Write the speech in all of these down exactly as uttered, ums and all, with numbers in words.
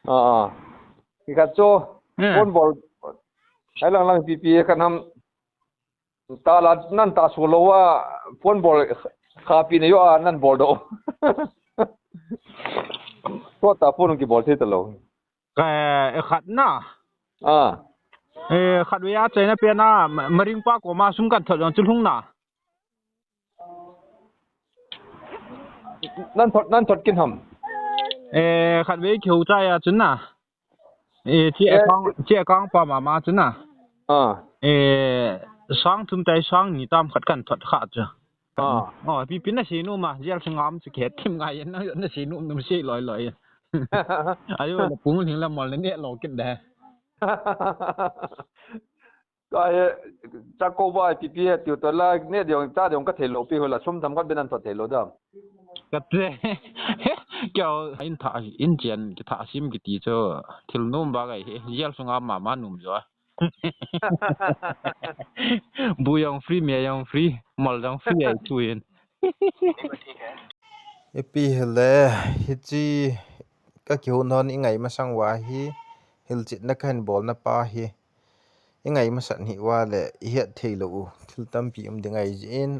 Ah, ah. Ikhat chu, hmm, phone bol. Ai lang lang pipi kan ham. Ta la nan ta su lo a, phone bol kha pi na yo a nan bol do. Tua ta phone ki bol thei ta lo. Ka, eh, khat na. Ah. Eh, khat ve a chai na pe na, ma-, maring pa ko ma sum kan thot jong chu lhung na. Nan thot, nan thot kin ham. Eh, khat ve ki ho chai a chun na. Eh, chi, eh, account, chi account pa mama chu na. Ah. Eh, sang thum tai sang ni tam khat kan thot kha chu. Ah. Oh, pi pi na si nu ma, jel singam chu khe thim ngai na, na si nu num si loi loi. Ayo, la pung ling la mol na ne lo kit de. Ka he, cha ko ba pi pi he tiu to la ne diong cha diong ka thei lo pi ho la sum tham ka bin an thot thei lo dam. Ka te. Kyo in tha in chen ki tha sim ki ti cho thil num ba gai he jel sunga ma ma num jo. Bu jong free, me jong free, mol jong free ai tu in. Ipi hele, hichi ka kihou non i ngai masang uva hi, hilchetna ka hin bolna pa hi. I ngai masat hi uva le, i het thei lou u, thil tampi um ding ahi jeh in.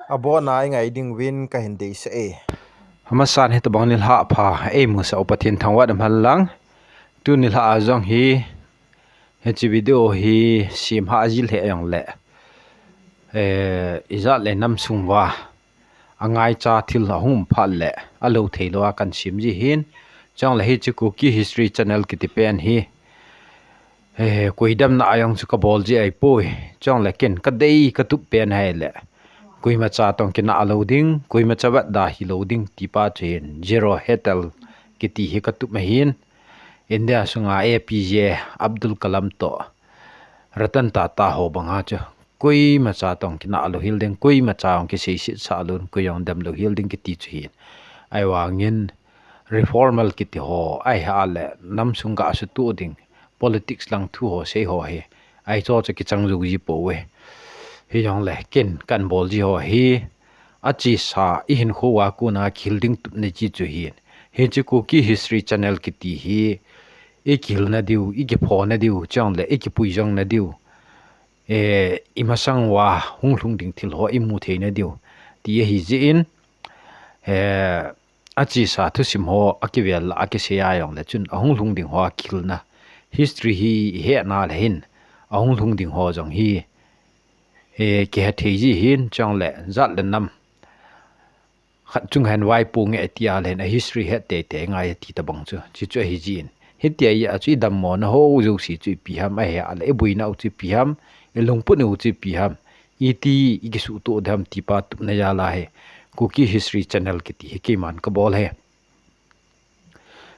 Abona i ngai ding uvin ka hin deisah e. Amasan hitabang nilhah pha, ei musah u Pathen thangvah in umhen lang. Tu nilhah a jong hi, hiche video hi, sim hah jil he jong le. Eh, ijat le nam sung uva. Angaicha thil ahung um phat le, alou thei lou a kan sim ji hin. Chule hiche Kuki History Channel kiti pen hi. Eh, koi damna a jong chu ka bol ji ahi poi. Chule ken ka dei ka tup pen ahi le. Koima cha tong kinah lou ding, koima cha vat da hi lou ding ti pa chu hin. Zero Hetal kiti hi ka tup ahin. India sunga A P J Abdul Kalam to Ratan Tata ho banga chu. Koima cha tong kinah lou hel ding, koima cha jong kiseiset sah lou, koi jong dam lou hel ding kiti chu hin. Ahivangin reformer kiti ho, ahi a le, nam sung ga sutoh ding, politics lang thu ho sei ho hi. Ahi cho chu kichang jou ji pou ve. Hijongle, ken kan bol ji ho hi, achesa, i hinkho uva kona kihil ding tupna ji chu hin. Hiche Kuki History Channel kiti hi, i kihilna diu, i kiphona diu, chule i kipui jongna diu. Eh, i masang uva hung lhung ding thil ho i mu theina diu. Ti ahi jeh in, eh, achesa thusim ho, akivel la, akisei a jongle chun, ahung lhung ding ho, akihilna. History hi i hena le hin, ahung lhung ding ho jong hi, eh, kihe thei ji hin, chule, jat le nam. Khat chung hen vaipo nge tia le hin a history het teitei ngai ti tabang chu. Chuchu ahi jin. Hitia hi a chu i dammo na ho jouse chu ipi ham ahi a le i boina u chu ipi ham, i lungput u chu ipi ham. Iti i kisuhtoh ding ham ti pa tupna jal a hi. Kuki History Channel kiti hi keiman ka bol ahi.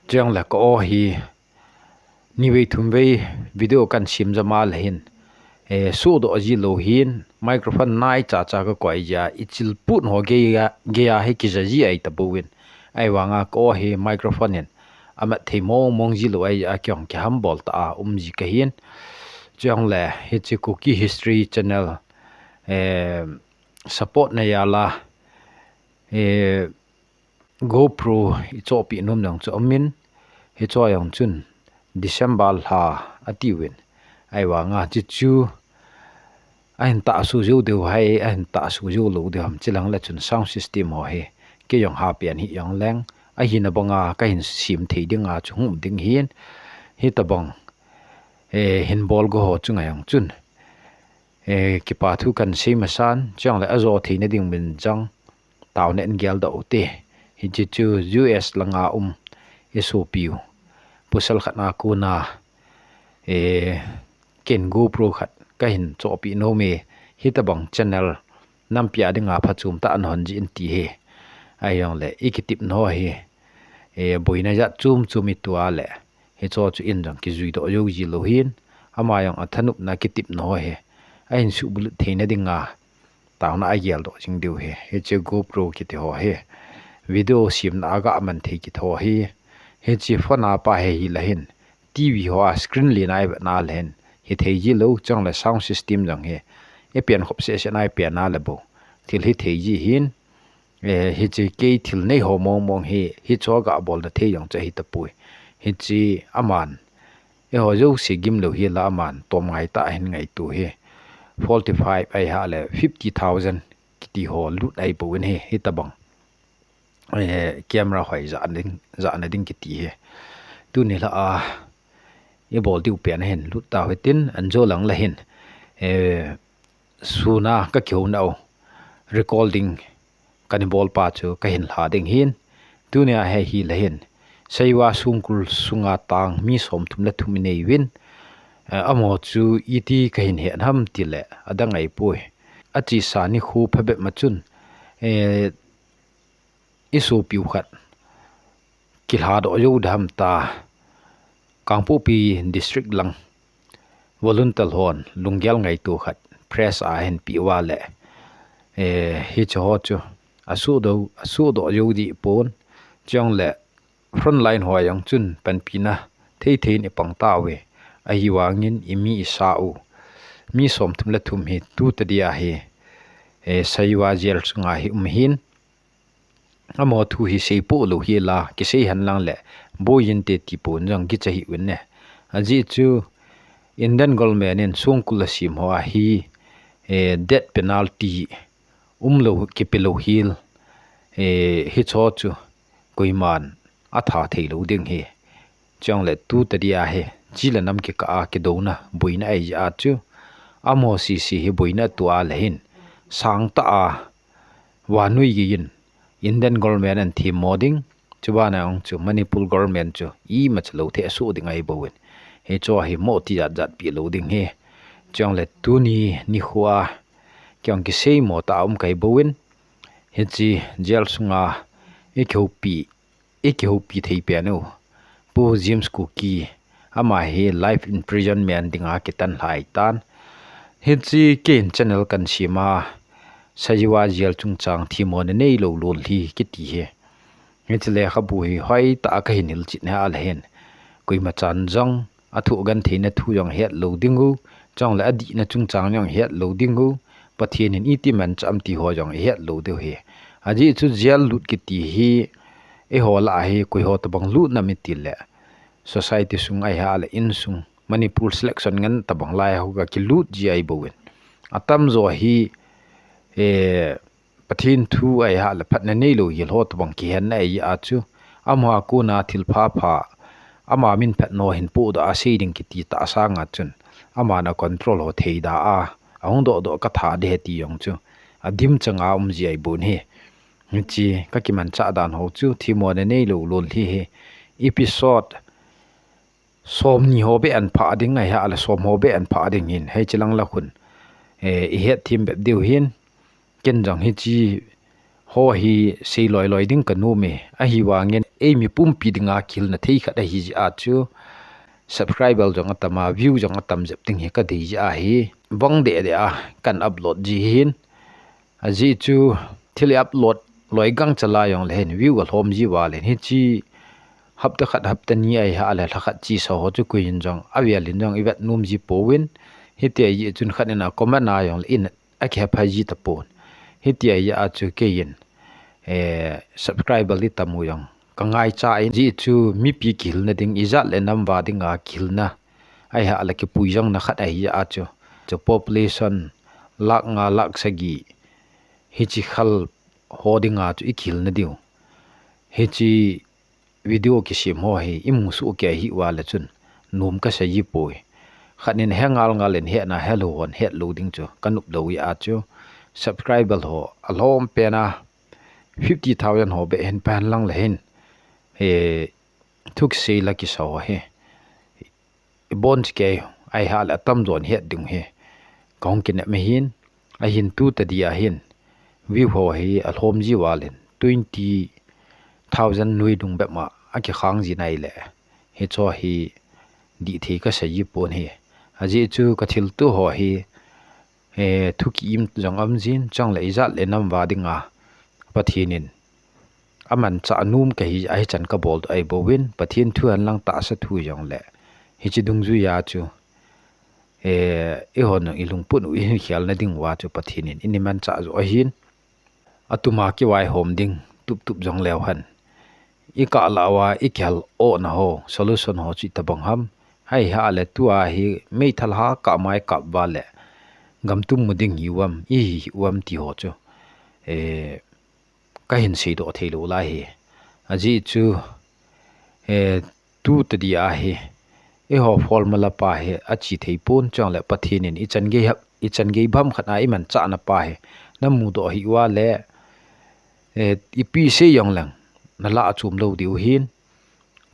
Chule ka o hi. Nivei thumvei video kan sim jama le hin, eh, suhdoh ji lou hin, microphone nai chacha ka koi jeh a, i chilput ho gei a, gei a hi kija ji ahi tapouvin. Ahivanga ka o hi microphone in, amat thei mong mong ji lou ahi jeh a kei jong kiham bol tah a um ji ka hin. Chule, hiche Kuki History Channel, eh, support na jal a, eh, GoPro i chohpeh nom jong chu aumin, hicho jong chun December lha atiuvin. Ahivanga chuchu ahin tahsu jou diu ham, ahin tahsu jou lou diu ham, chulang le chun sound system ho hi kei jong hapen hi jong leng, ahina banga ka hin sim thei dinga chu hung um ding hin, hitabang, eh, hin bol go ho chunga jong chun. Eh, kipa thu kan sei masan, chule ajo theina ding min jong, taona in geldoh u te. Hiche chu U S langa um, i sopiu. Pasal khat na kona, eh, ken GoPro khat ka hin chohpeh nom e, hitabang channel nampi a dinga phachom tah ana hon jin ti hi. Ahijongle, i kitepna ho hi, eh, boina jat chom chom i tua le. Hicho chu in jong kijui doh jou ji lou hin, ama jong athanopna kitepna ho hi, ahin suhbulhit theina dinga, taona a geldoh jing diu hi, hiche GoPro kiti ho hi, video simna a ga man thei kiti ho hi, hiche phone a pa hi hi la hin, T V ho a screen len a i vet na le hin, hithei ji lou chule sound system jong hi, i pen khop seh seh na i pen na le bou, thil hithei ji hin, Eh, hiche kei thil nei ho mong mong hi, hicho ga bolna thei jong chu ahi tapoi. Hichi aman, eiho jouse gimlou hi la aman, tom ngai tah hin ngaitu hi. Forty-five ahi hale, fifty thousand kiti ho lut ahi bou in hi, hitabang. Eh, camera hoi ja ding, ja na ding kiti hi. Tuni la a, i bol diu pen hin lut ta hitin, anjo lang la hin. Eh, suna ka kihou nau. Recording, kani bol pa chu ka hin la ding hin. Tunia hi hi la hin. Seiwa sungkul sunga tang mi som thum le thum i nei uvin. Eh, amaho chu iti ka hin he nam ti le, adang ahi poi. Achesa nikho phabep ma chun. Eh, i sopiu khat. Kila doh jou dam ta. Kangpokpi District lang. Volunteer hon, lunggel ngaitu khat. Press a hin pe uva le. Eh, hichi ho chu. Asoh doh, asoh doh jou dih pon. Chong le. Frontline ho jong chun panpina thei thei in i pang tauve. Ahivangin i mi i sa u. Mi som thum le thum hi tu tadia hi, eh, Seiwa jail sunga hi um hin. Amaho thu hi seipoh lou hi la, kisei hen lang le, boi inte ti pon jong kicha hi un ne. Ajeh chu, Indian government in sungkul a sem ho a hi, eh, death penalty, umlou, kipe lou hel, eh, hicho chu koiman atha thei lou ding hi. Chong le tu tadia hi, chi le nam kikah a kidouna, boina ahi a chu. Amaho sese hi boina tua le hin. Sang tah a, vannoi gei in, Indian government an themmo ding. Chubana ong chu Manipur government chu imacha lou thei asoh ding ahi bou in. Hicho hi mo ti jat jat pe lou ding hi. Chong le tuni nikho a, kei ong kisei mo tah a um kahi bou in. Hichi jail sunga i kihoupi, i kihoupi thei pen u. Pu James Kuki, ama hi life imprisonment dinga kitan lhai tan. Hichi kei in channel kan sem a, Seiwa jail chungchang themmo na neilou lol hi kiti hi. Hichi lekhabu hi hoitah a ka hin hilchet na a le hin. Koima chan jong, athu gentheina thu jong het lou ding u, chong le adihna chungchang jong het lou ding u, Pathen in iti manchah am ti ho jong i het lou diu hi. Ajeh chu jail lut kiti hi, eiho lah a hi, koi ho tabang lut nam i ti le. Society sung ahi hale insung. Manipur selection ngen tabang lai ho ga kilut ji ahi bou in. Atamjo hi, eh, Pathen thu ahi hale phatna neilou hel ho tabang kihen na ahi a chu. Amaho a kona thil phapha. Ama min phatna ho hin podoh a sei ding kiti tah sanga chun. Aman a control ho thei da a. Ahung doh doh ka tha ding ahi ti jong chu. Adim chang a um ji ahi bou in hi. Hichi ka kimanchah dan ho chu. Themmo na neilou lol hi hi. Episode somni ho beh an pha ding ahi hale som ho beh an pha ding hin. Hichi lang la khun. Eh, i het them bep diu hin. Ken jong hichi ho hi sei loi loi ding ka nom e. Ahivangin ei mi pumpi dinga kihilna thei khat ahi ji a chu. Subscriber jong atam a, view jong atam jep ding hi ka dei ji ahi. Bang deh deh a kan upload ji hin. Ajeh chu thil i upload loi gangcha lai jong le hin view alhom ji uva le hin hichi hapta khat hapta ni ahi hale lha khat chesa ho chu koi in jong avel in jong i vet nom ji poi in. Hiti ahi chun khat in a comment a jong le in a kihepha ji tapon. Hiti ahi a chu kei in, eh, subscriber i tam u jong ka ngaicha in ji chu mipi kihilna ding ijat le nam va dinga kihilna. Ahi hale kipui jong na khat ahi a chu. Chu population lakh nga lakh sagi. Hichi khal ho dinga chu i kihilna diu. Hichi video kisem ho hi i musoh kei ahi uva le chun nom ka sa ji poi. Khat in he ngal ngal in he na he lou hon het lou ding chu ka nop lou ahi a chu. Subscriber ho alhom pen a fifty thousand ho beh hin pan lang le hin. He thu kisei la kisa ho hi. I bon chi kei, ahi hale atamjon het ding hi. Ka hung kinep me hin, ahin tu tadia hin. View ho hi alhom ji uva le hin. Twenty thousand noi dung bep ma, akikhang ji nai le. Hicho hi dih thei ka sa ji pon hi. Ajeh chu ka thilto ho hi, eh, thu ki im jong am jin, chong le ijat le nam va dinga. Pathen in. Amanchah nom ka hi, ahi chan ka bol doh ahi bou in, Pathen thu hen lang tahsa thu jong le. Hichi dungjui a chu. Eh, eiho nung i lungput u i hin khel na ding uva chu Pathen in. I ni manchah jo ahin. Atuma kivaihom ding, tup tup jong leu hen. i kah lah uva i kihal ohna ho, solution ho chu itobang ham. Ahi hale tua hi meithal ha kah ma i kap uva le gam tum mu ding hi uvam, i hi hi uvam ti ho chu, eh, ka hin seidoh thei lou lai hi. Ajeh chu, eh, tu tadia hi, eiho formula pa hi ache thei pon, chule Pathen in ichan gei ham, ichan gei bang khat a imanchahna pa hi na mudoh hi uva le, eh, ipi sei jong leng, na lah a chom lou diu hin.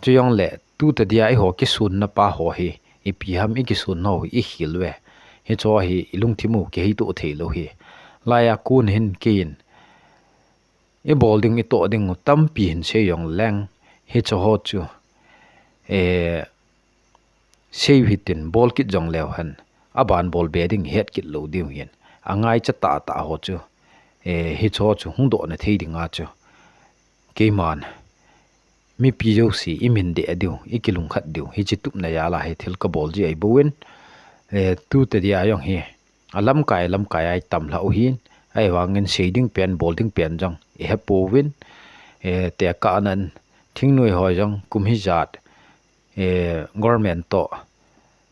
Chujongle, tu tadia eiho kisunna pa ho hi, ipi ham i kisunna ho hi i khel uve. Hicho hi i lungthim u kihei toh thei lou hi. Laiya kon hin kei in, i bol ding, i toh ding u tampi hin sei jong leng, hicho ho chu, eh, sei u hitin, bol kit jong leu hen, aban bol be ding het kit lou diu hin. Angaicha tahtah ho chu, eh, hicho chu hung dohna thei dinga chu, keiman mipi jouse i min deh diu, i kilungkhat diu, hiche tupna jal a hi thil ka bol ji ahi bouvin, eh, tu tadia jong hi, alamkai, lamkai a i tam lhah u hin, ahivangin sei ding pen, bol ding pen jong i he pouvin, eh, tekahnan thingnoi ho jong kum hijat, eh, government toh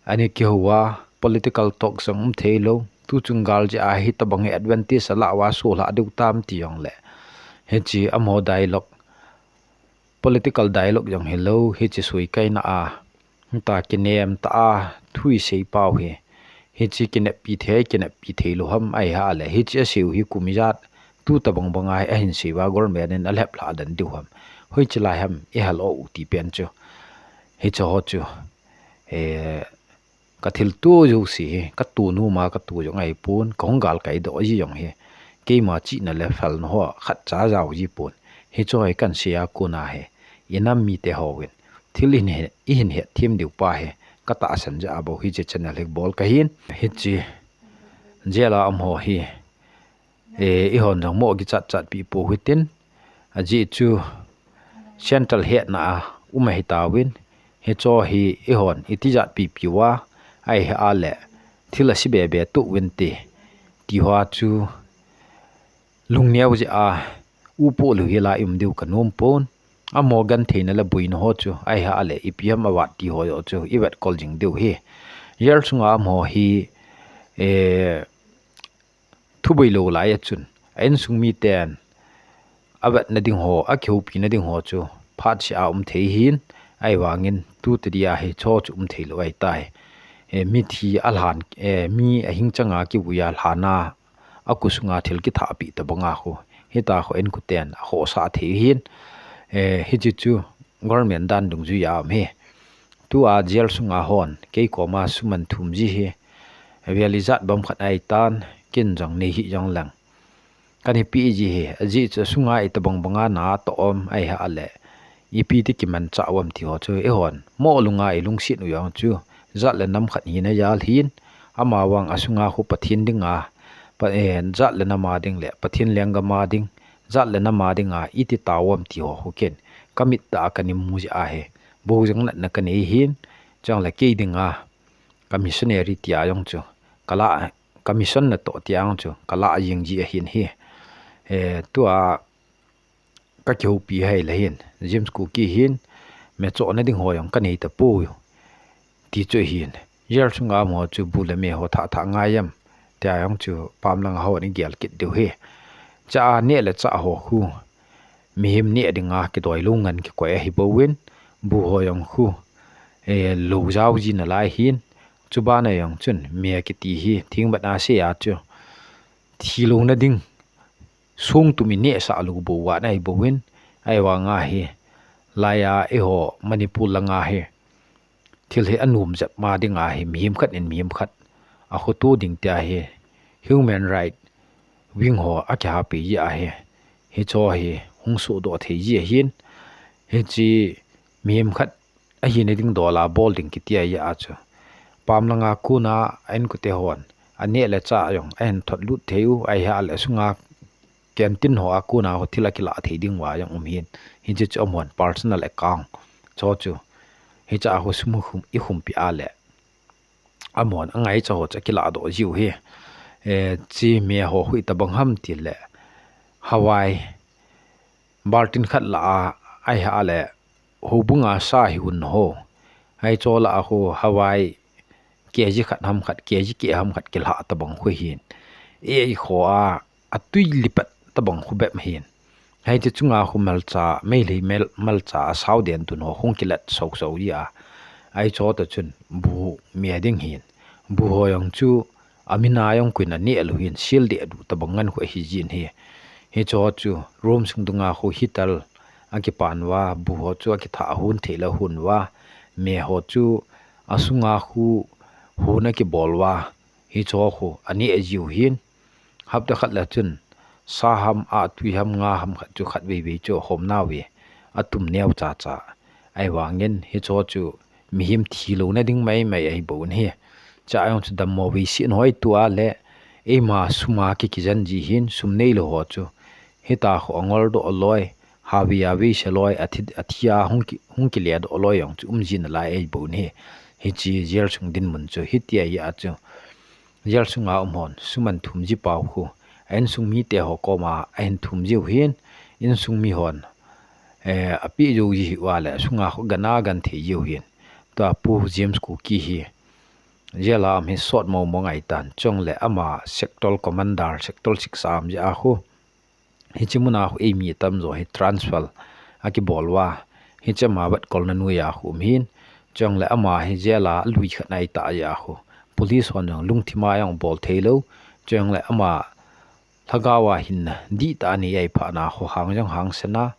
ana kihou a, political talk jong um thei lou, tu chung gal jeh a hitobang hi advantage alah uva soh lhah diu tam ti jongle, hiche amaho dialogue, political dialogue jong hilou, hiche soikaina a, hita kinem tah a thu i sei pau hi, hiche kineppi thei, kineppi thei lou ham ahi hale, hiche asei u hi kum ijat, tu tobang bang a hi ahin sei uva government in alhep lhah den diu ham, hoiche lai ham i hal o u ti pen chu, hiche ho chu, eh, ka thilto jouse hi, ka to nom a ka to jong ahi pon, ka hung galkai doh ji jong hi, keima chihna le phalna ho khatcha jao ji pon. Hicho hi kan sei a kon a hi, i nam mite hon thil i hin he, i hin hetthem diu pa hi, ka tahsan jeh a bou hiche channel hi bol ka hin. Hiche jail a um ho hi, eh, eihon jong mo kichat chat pi pou hitin, ajeh chu central hetna a um ahi tauvin, hicho hi eihon i tijat pipi uva, ahi hale thil ase be be tou vin te, ti hoa chu lungneo jeh a u po lou hi la i um diu ka nom pon. Amaho gentheina le boina ho chu, ahi hale ipi ham avat ti ho joh chu i vetkol jing diu hi. Jail sunga um ho hi, eh, thuboi lou lai a chun, a insung miten avetna ding ho, akihoupina ding ho chu phatseh a um thei hin, ahivangin tu tadia hi hicho chu um thei lou ahi tai. Eh, mithi alhan, eh, mi ahing changa kivui a lhan a, a kut sunga thil kithahpi tobang a khu, hita khu inkoten akhohsah thei hin, eh, hiche chu government dan dungjui a um hi. Tua jail sunga hon kei koma suman thum ji hi, vel ijat bang khat ahi tan, ken jong nei hih jong leng, kan hi pe ji hi, ajeh chu asunga itobang bang a na atoh um ahi hale, ipi ti kimanchah uvam ti ho chu eihon mo lunga i lungset u jong chu, jat le nam khat hina jal hin, amavang asunga khu Pathen dinga, pa, eh, jat le nam a ding le Pathen lenggam a ding, jat le nam a dinga iti tao uvam ti ho khu ken ka mit tah a ka nei mu jeh a hi, bou jeng natna ka nei hin, chule kei dinga ka missionary tia jong chu ka la, ka mission natoh tia jong chu ka la jing ji ahin hi. Eh, tua ka kihoupi hai le hin, James Kuki hin, me chohna ding ho jong ka nei tapoi, ti chu hin, jail sunga um ho chu bu le me ho thah thah ngai em, tia jong chu pamlanga hon i gel kit diu hi. Cha a neh le chah ho khu, mihem neh dinga kidoi lou ngen kikoi ahi bouvin, bu ho jong khu, eh, lou jao ji nalai hin, chubana jong chun me kiti hi thingbat a sei a chu, thi louna ding, songtum i nehsah lou bou vang ahi bouvin, ahivanga hi, laiya eiho Manipur langa hi, thil hi anom jep ma dinga hi, mihem khat in mihem khat akhoto ding tia hi, human right wing ho akihapi ji ahi, hicho hi hung sohdoh thei ji ahin, hiche mihem khat ahina ding dol a bol ding kiti ahi a chu, pamlanga kona a inkote hon aneh le chah jong ahin thot lut thei u, ahi hale asunga canteen ho a kona ho thil akilah thei ding uva jong um hin, hiche chu amahon personal account cho chu, hiche a ho sum khum, i khumpi a le amahon angaicha ho chu akilah doh jiu hi. Eh, hiche me ho khu itobang ham tile, Hawaii, baltin khat lah a ahi a le, houbung a sa hi hun ho. Ahi cho la a khu Hawaii, K G khat ham khat, K G keh ham khat kilha tabang khu hin. Ei kho a, atui lipat tabang khu bep hin. Hei ti chunga khu malcha, meilei mel, malcha a sau den tun ho hung kilat sau sau ji a. Ahi cho ta chun bu mia ding hin. Bu ho jong chu, a mina jong kuin a ni alu hin, sil de adu tabang ngan khu ahi jin hi. Hi cho chu, room sung dunga khu heater a kipan uva, bu ho chu a kitha a hun thei la hun uva, me ho chu a sunga khu hun a kibol uva, hi cho khu a ni a jiu hin. Hapta khat la chun, sa ham a tui ham nga ham khat chu khat vei vei chu hom nau ve, a tum neo cha cha. Ahi vangin hi cho chu mihem thi lo na ding mai mai ahi bou in hi. Cha jong chu dammo vei si noi tua le, eima suma ki kijan ji hin sum nei lo ho chu. Hita khu angol do loi, ha vei a vei se loi, a thi, a thi a hung ki, hung kile do loi jong chu um jin a lai ahi bou in hi. Hi chi jail sung dinmun chu, hiti ahi a chu. Jail sunga um hon, sum an thum ji pau khu, a insung mite ho koma, a hin thum jiu hin, insung mi hon, eh, a pi jou ji hi uva le, sunga khu gana gan thei jiu hin. Tua Pu James Kuki hi, jail a um hi sot mo mo ngai tan, chong le ama sector commander, sector six a um ji a khu. Hichi muna khu eimi tamjo hi transfer a kibol uva. Hichi ama vat kolna noiya khu um hin. Chong le ama hi jail a lui khat nai ta ja khu. Police hon jong lungthim a jong bol thei lo. Chong le ama lhagao a hin dih ta ni ei pha na khu hang jong hang sena.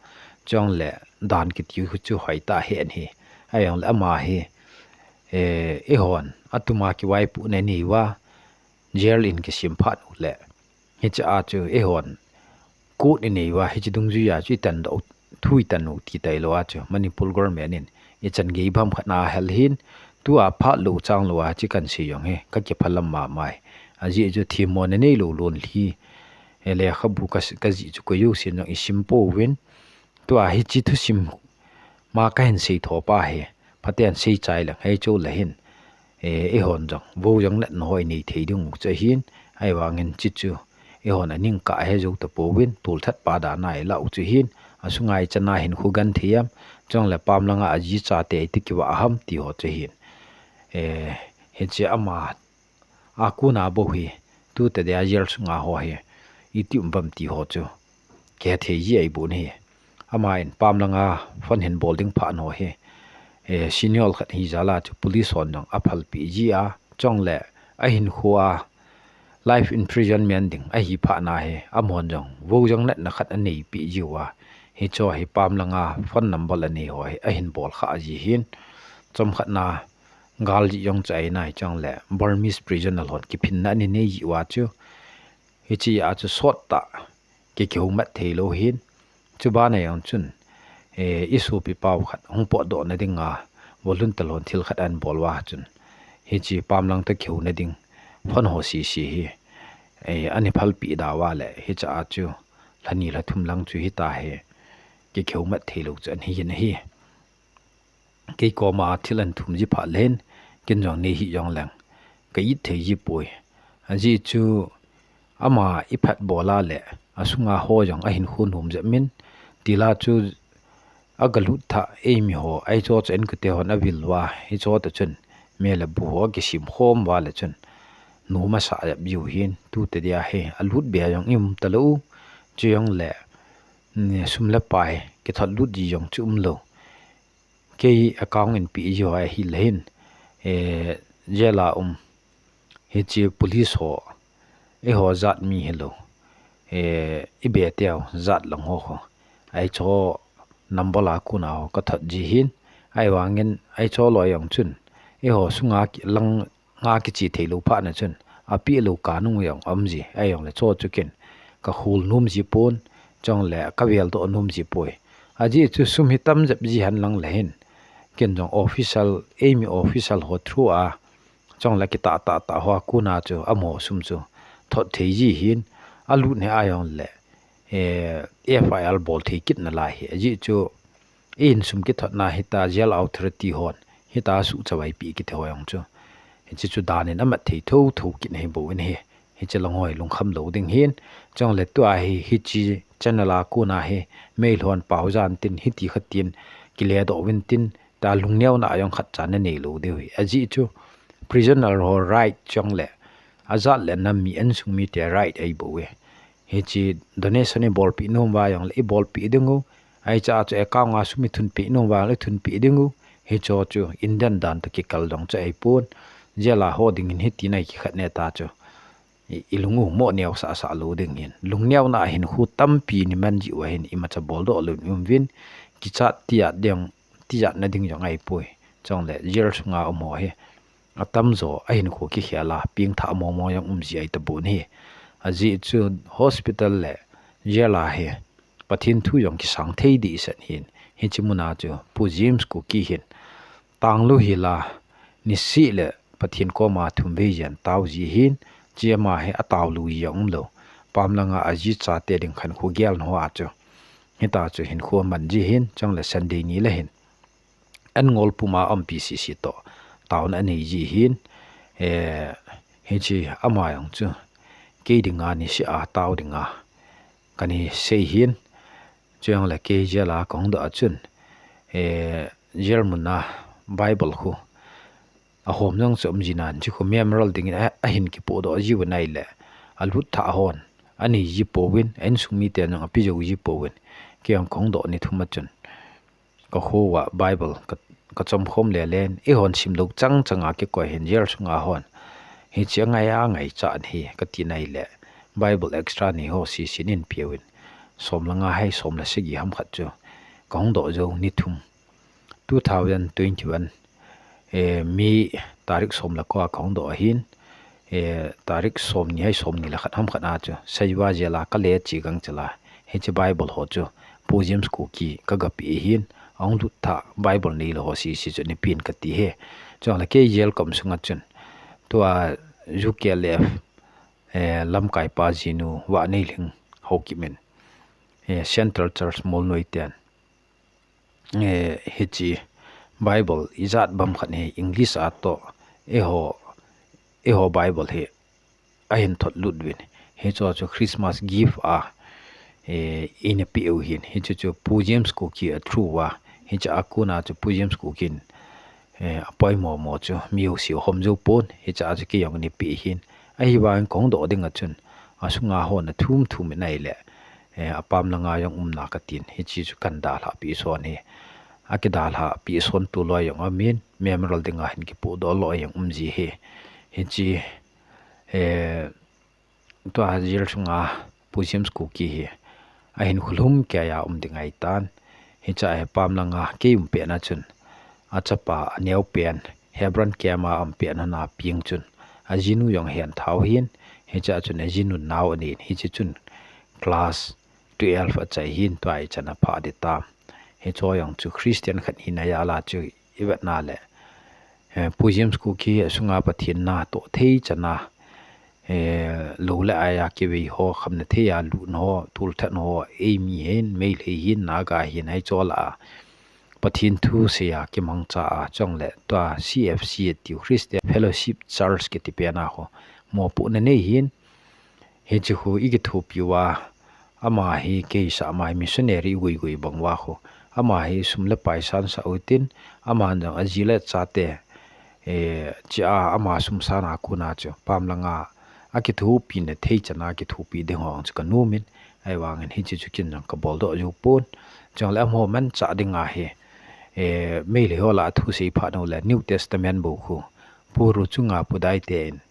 Chong le dan kiti khu chu hoi ta hen hi. Ajong le ama hi, eh, eihon atuma kivaipu na nei uva. Jail in kisim phat u le. Hichi a chu eihon court i nei uva, hichi dungjui a chu i tan do, thu i tan u ti tai lo a chu Manipur government in i chan gei bam khat na hel hin, tua phat lo chang lo a chi kan sei jong hi, ka kiphalam ma mai. Ajeh chu themmo na nei lo lon hi, e lekhabu ka, ka jih chu koi jousen jong i sim pouvin, tua hichi thusim ma ka hin sei tho pa hi, phaten sei chai leng hei chu le hin. Eh, eihon jong, vo jong natna hoi nei thei ding u chu ahin, ahivangin chi chu, eihon aning kah he jou tapouvin, tolthat pa dan a i la u chu hin, asunga i chan a hin khu gan thei am, chong le pam langa aji chate i ti kivah ham ti ho chu hin. Eh, hichi ama, a kona bou hi, tu te dia jail sunga ho hi, iti um bam ti ho chu. Kei thei ji ahi bou in hi. Ama in pam langa phone hin bol ding pha no hi. Eh, senior khat hi jal a chu police hon jong aphalpi ji a, chong le ahin khu a life imprisonment ding ahi pha na hi. Amahon jong vo jong natna khat anei pi ji uva. Hicho hi pam langa phone number anei ho hi ahin bol kha ji hin. Chom khat na gal ji jong chai nai chong le Burmese prisoner hon kiphin na ani nei ji uva chu. Hichi a chu sot ta, kei kihou mat thei lo hin. Chuban a jong chun, eh, i sopi pau khat, hung potdoh na dinga, volunteer hon thil khat an bol uva chun. Hichi pam lang ta kihou na ding, phone ho sisi hi. Eh, ani phalpi da uva le, hichi a chu, lha ni lha thum lang chu hita hi. Kei kihou mat thei lo chu an hi hin hi. Kei koma thil an thum ji phat len, ken jong nei hi jong leng, ka it thei ji poi. Ajeh chu ama i phat bol a le, asunga ho jong ahin khu nom jep min, tila chu aga lut tha eimi ho, ahi cho chu enkute hon avil uva, hicho ta chun, me le bu ho kisim khom uva le chun, nom asa jep jiu hin, tu te dia hi, alut be jong i um ta lo u, chu jong le, mm, sum le pai, kithot lut ji jong chu um lo. Kei account in pi ji ho ahi le hin, eh, jail a um, hichi police ho, eiho jat mi hi lo, eh, i be teu jat lang ho ho, ahi cho number a kona ho ka thot ji hin, ahivangin ahi cho lo jong chun, eiho sunga ki lang nga kichi thei lo pha na chun, api lo ka nung jong um ji, ajong le cho chu ken, ka khol nom ji pon, chong le ka vel doh nom ji poi. Ajeh chu sum hi tam jep ji han lang le hin, ken jong official, eimi official ho through a, chong le kita ta ta ho a kona chu, amaho sum chu, thot thei ji hin, alut ne ajong le, eh, F I R bol thei kit na lai hi. Ajeh chu, i insum kithot na hita jail authority hon, hita suhchavai pi kiti ho jong chu. Hichi chu dan in amat thei tho tho kit na hi bou in hi. Hiche lang ho hi lungkham lou ding hin. Chule tua hi, hiche channel a kona hi, meilhon pao jan tin, hiti khat tin, kile doh uvin tin, ta lungneuna jong khat cha nanei lou diu hi. Ajeh chu, prisoner ho right chule, ajat le nam mi insung mite right ahi bou e. Hiche donation ibolpeh nom uva jongle ibolpeh ding u. Ahi cha chu account a sum ithunpeh nom uva jongle ithunpeh ding u. Hicho chu Indian dan toh kikal jong chu ahipon. Jail a ho dingin hiti na kikhat ne ta chu. I, ilung u mo neo sah sah lou ding hin. Lungneuna hinkho tampi nei man jiu ahin imacha boldoh lou um uvin. Kichat tijat ding, tijatna ding jong ahipoi. Chule jail sunga um ho hi. Atamjo ahinkho kikhel a, pengthah mong mong jong um ji ahi tabou ahi. Ajeh chu hospital le jail a hi Pathen thu jong kisang thei dehset hin. Hiche muna chu Pu James Kuki hin tanglu hila nisih le Pathen koma thum vei jen tao ji hin, chule ama hi atao lou ji jong umlou. Pam langa aji chate ding khankho gelna hoa chu, hita chu hinkho aman ji hin, chule Sunday ni le hin an ngol puma um P C C toh taona anei ji hin, eh, hiche ama jong chu kei dinga nisih a tao dinga kana sei hin. Chujongle kei jail a kahung doh a chun, eh, jail muna Bible khu ahom jong chu um ji nan, chu khu memorial dingin a, ahin kipohdoh jiu ahile, alut thah hon anei ji pouvin, a insung miten jong ape jou ji pouvin, kei jong kahung doh ni thum a chun kakho uva Bible ka, kachom khom le len, eihon simdoh chang changa kikoi hin jail sunga hon hiche angai a ngaicha ahi kati nai le, Bible extra nei ho sese in peuvin, som le nga hai som le sagi ham khat chu kahung doh jou ni thum, two thousand twenty-one, eh, May tarik som le ko a kahung doh ahin, eh, tarik som ni hai som ni le khat ham khat a chu Saiwa jail a kale che gangchel a hiche Bible ho chu Pu James Kuki kagapeh ahin, ahung lut thah Bible neilou ho sese chu ana pen kati e. Chule kei jail kaum sunga chun tua U K L F, eh, lamkaipa jinu Vaneilhing Haokip in, eh, Central Church Molnoi ten, eh, hiche Bible ijat bang khat hi English a toh, eiho, eiho Bible hi ahin thot lut uvin. Hicho chu Christmas gift a, eh, eina peh u hin. Hiche chu Pu James Kuki a through a, hiche a kona chu Pu James Kuki in, eh, apoimo mo chu mi jouse ahom jou pon, hiche a chu kei jong ana pe hin. Ahivangin kahung doh ding a chun, asunga hon athum thum in ahile, eh, apam langa jong um na katin, hiche chu kana dalhah peh son hi. Akidalhah peh son tu loi jong amin, memorial dinga hin kipohdoh loi jong um ji hi. Hiche, eh, tua jail sunga Pu James Kuki hi ahinkho lhum keiya um ding ahitan. Hiche hi pam langa kei um pet na chun, achapa aneo pen, Hebron camp a um pet na a peng chun, ajinu jong ahin thou hin, hiche a chun ajinu nao anin, hiche chun class twelve achai hin, tua ichan aphah ding tam. Hicho jong chu Christian khat hina jal a chu ivet na le, eh, Pu James Kuki asunga Pathen natoh thei chan a, eh, lou le ai a kivei ho, khamna thei a lut ho, tulthat ho, eimi hin, Meitei hin, Naga hin, hicho lah a Pathen thu sei a kimangcha a, chule tua C F C atiu Christian Fellowship Church kiti pen a ho mopohna nei hin, hiche khu ikithopi uva, ama hi kei sah mai missionary gui gui bang uva khu, ama hi sum le pai san sah u tin, aman jong aji le achate, eh, chia ama sum san a kona chu pam langa akithopina thei chan a kithopi ding ho chu kanom in, ahivangin hiche chu ken jong kabol doh jou pon. Chule amaho manchah dinga hi, eh, Meitei ho lah a thusei phat u le New Testament bou khu Pu Ruochunga Pudai te in,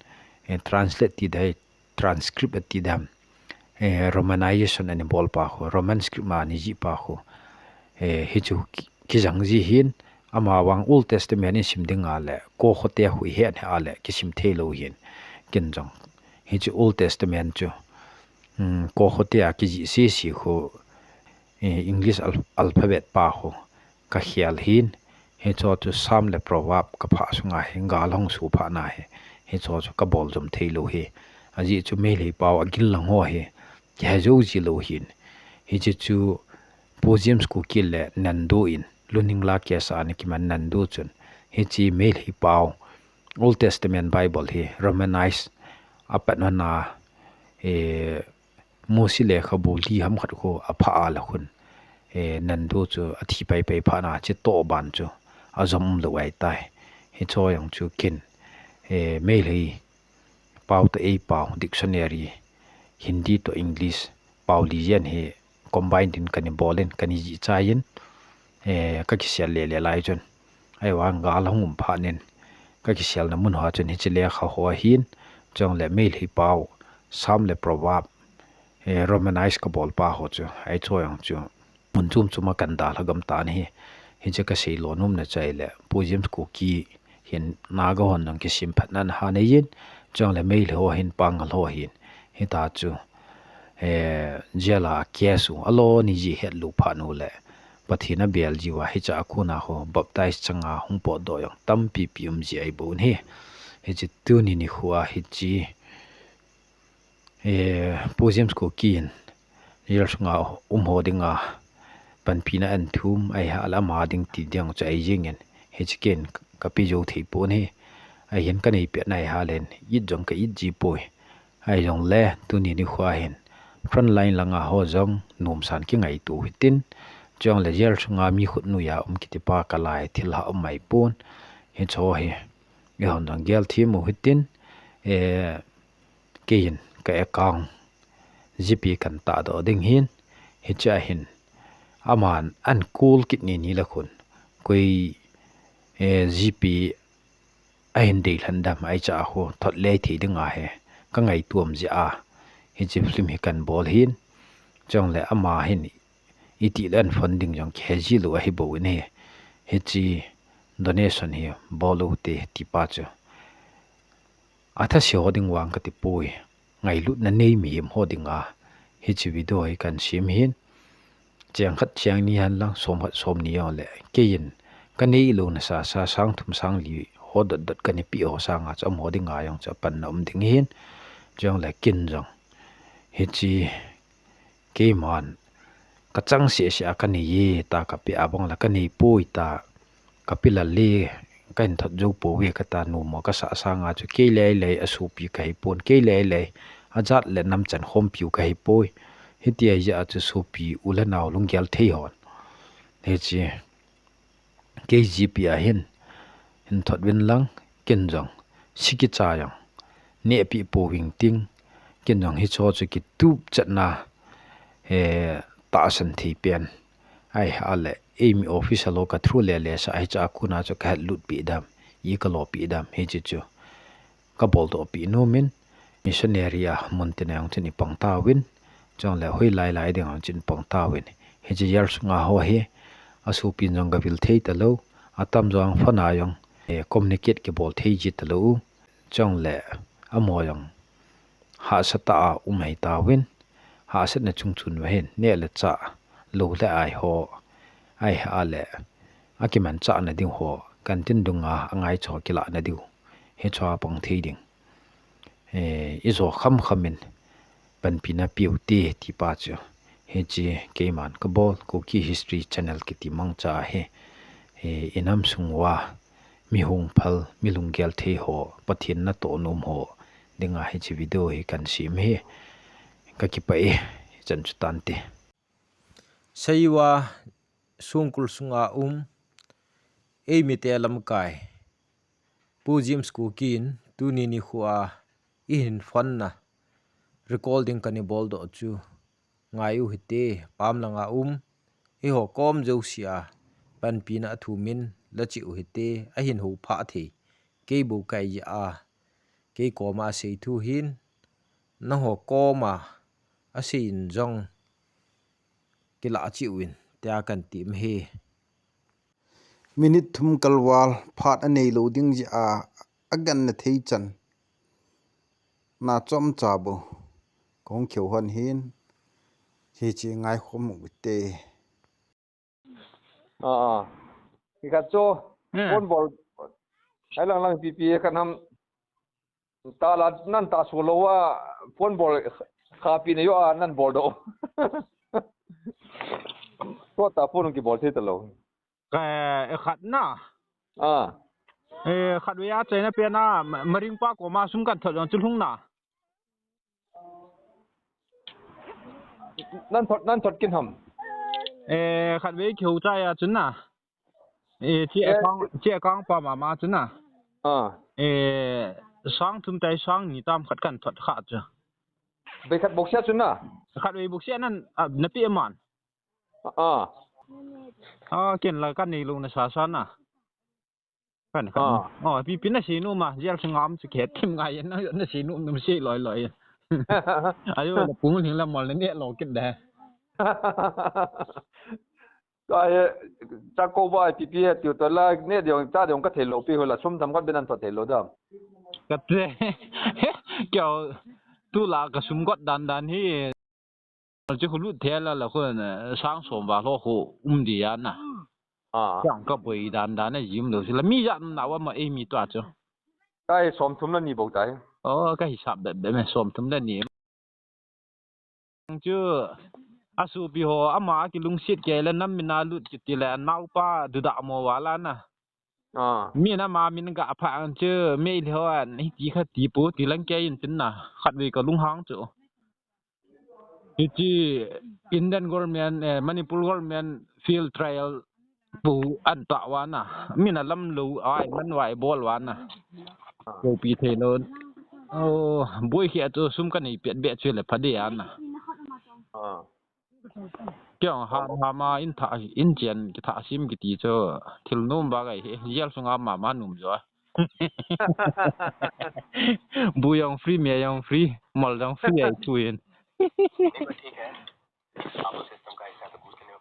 eh, translate ti dai, transcript ati dam, eh, Romanization ana bol pa khu, Roman script ma ana jih pa khu, eh, hichu ki, kijang ji hin, ama vang Old Testament in sim dinga le, ko khote khu ihet hih a le, kisim thei lou hin, ken jong. Hichu Old Testament chu, um, ko khote a kijih sese khu, eh, English al-, alphabet pa khu, kakhel hin, hicho chu Psalm le Proverb kaphah sunga hi, gal hung suphah na hi, hicho chu kabol jom thei lou hi. Ajeh chu Meitei pao agin lang ho hi, kihe jou ji lou hin. Hiche chu Pu James Kuki le Nando in, Luningla case a ana kiman Nando chun, hiche Meitei pao Old Testament Bible hi Romanized Apat hon a, eh, Mosi lekhabu li ham khat khu apha a le khun, eh, Nando chu athi paipai phat na, hiche toh ban chu ajom umlou ahitai. Hiche jong chu ken, eh, Meitei pao toh eipao, dictionary, Hindi toh English pao li jen hi combine din kana bol in, kana jih chai in, eh, kakisel lele lai chun, ahivang gal ahung um phat in, kakiselna mun hoa chun hiche lekha ho ahin, chule Meitei pao, Psalm le Proverb, eh, Romanize kabol pa ho chu, hiche jong chu mun chom chom a kana dalha gam tan ahi. Hiche kasei lo nomna chu ahile, Pu James Kuki hin Naga hon jong kisemphatna ana nei in, chule Meitei ho hin, Pangal ho hin, hitia chu, eh, jail a case u alo ni ji het lou phat u le, Pathen abel jiu a hiche a kona khu baptize chang a hung potdoh jong tampi pi um ji ahi bou ahi. Hiche tuni nikho a hiche, eh, Pu James Kuki in jail sunga um ho dinga panpina ana thum ahi a le, ama ding ti ding chu ahi jeng in, hiche ken kape jou thei pon ahi. Ahin kanei pet na ahi a le, it jong ka it ji poi. Ahijongle tuni nikho a hin frontline langa ho jong nomsan kingaito u hitin, chule jail sunga mi khut noiya um kiti pa kalai thil ha um ahi pon. Hiche ho hi eihon jong gel them u hitin, eh, keiin ka account GPay kana tahdoh ding ahin, hiche a hin aman ana call kit ni ni le khun, koi, eh, GPay ahin dei lhon dem, hiche a khu thot lei thei ding ahi, kangaito um jeh a hiche film hi kana bol ahin, chule ama hin itih le ana phone ding jong kihe ji lou ahi bou ahi. Hiche donation hi bol u hite ti pa chu athase ho ding vang kati poi, ngailutna nei mihem ho dinga hiche video hi kana sem ahin. Cheng khat cheng ni hen lang, som khat som ni jong le, keiin kanei louna sasa sang thum sang li ho dot dot kana pe ho sanga chu amaho dinga jong chu apanna um ding ahin. Chule ken jong hiche keiman kachang seh seh a kanei e tia kape a bang le kanei poi tia kape lal le, kahin thot jou pouve kati a, nom mo kasah sanga chu kei lei lei a sopi kahi pon, kei lei lei a jat le nam chan khompiu kahi poi. Hiti ahi jeh a chu sopi u le nao lunggel thei hon, hiche kei GPay a hin hin thot uvin lang, ken jong siki cha jong nehpeh pouving ting, ken jong hiche ho chu kitup chetna, eh, tahsan thei pen ahi a le, eimi officer ho ka through le le sa, hiche a kona chu kahet lut peh dem, i kalo peh dem, hiche chu kabol doh peh nom in, missionary a mun tina jong chun ipang tauvin, chule hoilai lai ding jong chun ipang tauvin. Hiche jail sunga ho hi asopin jong gavil thei talou, atam jong phone a jong, eh, communicate kibol thei ji talou, chule amaho jong hahsa tah a um ahi tauvin, hahsatna chung chun uva hin neh le chah, lou le ai ho ahi a le, akimanchahna ding ho, canteen dunga angaicha ho kilahna diu, hiche a pang thei ding, eh, ijo kham kham in panpina peu hite ti pa chu, hiche keiman kabol Kuki History Channel kiti mangcha hi, eh, inam sung uva mi hung phal, mi lunggel thei ho, Pathen natoh nom ho dinga hiche video hi kana sem ahi. Kakipah e, hichan chu tante. Seiwa songkul sunga um, eimite lamkai, Pu James Kuki in tuni nikho a ihin phone na, recording kana bol doh chu ngai u hite, pam langa um, eiho kom jouse a panpina athum in la cheh u hite, ahin hou phah thei kei bou kahi jeh a, kei koma asei thu hin, nangho koma asei in jong kilah cheh uvin tia kana tem ahi. Minute thum kalval, phat anei lou ding jeh a, aganna thei chan na chomcha bou kahung kheu hon hin, hiche ngaikhom u hite. Ah, ah. Ikhat chu, hmm, phone bol, ai lang lang pipi khat ham, ta la nan ta su lou a, phone bol khapi na jo a nan bol doh. Tua ta phone kibol thei talou. Ka, eh, khat na. Ah. Eh, khat ve a chaina pen a, ma-, Maringpa koma sum kan thot jong chu lhung na. nan thot, nan thot kin ham? Eh, khatvei kihou chai a chun na. Eh, chi Eh, account, chi account pa mama chun na. Ah. Eh, sang thum tai sang ni tam khat kan thot kha chu. Bei khat boksia chun na. Khatvei boksia nan, ah, na pi man. Ah. Ah, ken la kan nei lo na sa sa na. Kan, kan. Ah. Oh, pi, pi na si nu ma, jel sungam chu khe thim ngai na, na si nu, nu si loi loi. Ayo, la pung ling la mol na ne lo kit de. Ka he, cha ko ba pi pi he tiu to la, ne diong, cha diong ka thei lo pi ho la, sum tham ka ben an to thei lo da. Ka te, kyo, tu la ka sum got dan dan hi. Chu khu lut thei la la khu na, sang som va lo khu um di ya na. Ah. Chang ka boi dan dan na jim lo si la mi ja na wa ma e mi to a chu. Ka hi som thum la ni bo tai. Oh, ka hisap be be me som thum la ni. Chu a su pi ho ama ki lungsit ke la nam mi na lut ki ti la nau pa du da mo wa la na. Ah. Mi na ma min ga pha ang chu mei le ho an hi ti kha ti pu ti lang ke in tin na. Khat ve ka lung hang chu. Hichi Indian government, eh, Manipur government field trial pu an ta wa na. Min a lam lo ai man wai bol wa na. Ko pi thei lo. Oh, boi khi a chu sum ka nei piat be chu le pha de a na. Ah. Kyo ha, ha ma in tha, in chen ki tha sim ki ti chu thil num ba gai he. Jel sunga ma ma num jo. Bu jong free, me jong free, mol jong free ai tu in.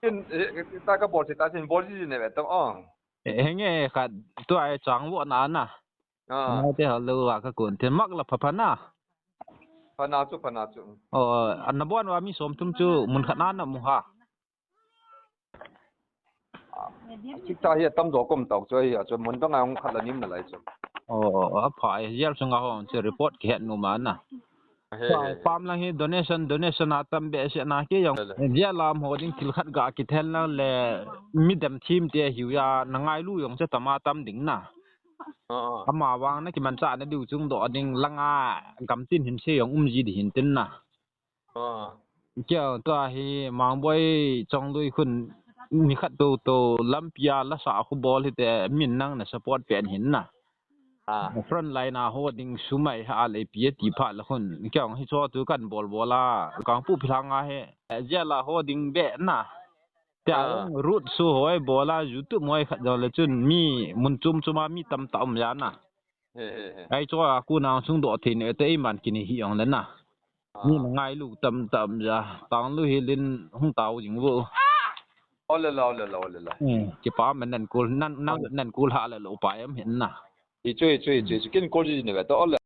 In, eh, ta ka bol si ta sin bol si ne ve to ong. Eh, henge khat tu ai chang vo na na. Ah. Ngai te ha lo wa ka kun te mak la pha pha na. Pha na chu, pha na chu. Oh, an na bon wa mi som thum chu mun khat na na mu ha. Chik ta hi tam jo kom tau chu hi a chu mun dang ang khat la nim na lai chu. Oh, a pha ai jel sunga ho chu report ki het nu ma na. He, he, he. Pam lang hi donation, donation a tam be se na ke jong. Le, le. Jel lam ho ding thil khat ga ki thel lang le mi dem thim te hiu ya na ngai lu jong che tama tam ding na. Ah, ah. Ama vang na ki man cha na diu chung do ding langa gam tin hin se jong um ji di hin tin na. Ah. Kyo tua hi Mangboi Chongloi khun ni khat to to lampi a la sa khu bol hi te min nang na support pen hin na. Ah. Front line a ho ding sumai ha le pi ti pha la khun. Kyo hi cho tu kan bol bol a. Kang pu philanga he. Jel a ho ding be na. Tia Ah. Road show hoi bol a YouTube hoi khat jo le chun mi mun chum chum a mi tam ta um ja na. He, he, he. Ai cho a ku nang sung do thei ne te i man kini hi ong le na. Ah. Mi na ngai lu tam tam ja. Tang lu hi lin hung tau jing vo. O le la, o le la, o le la. Hmm, ki pa men nan kul, nan, nan, nan kul ha le lo pa em hin na. Hi chu, hi chu, hi chu, hi chu. Kin kul ji ne ve to, o le.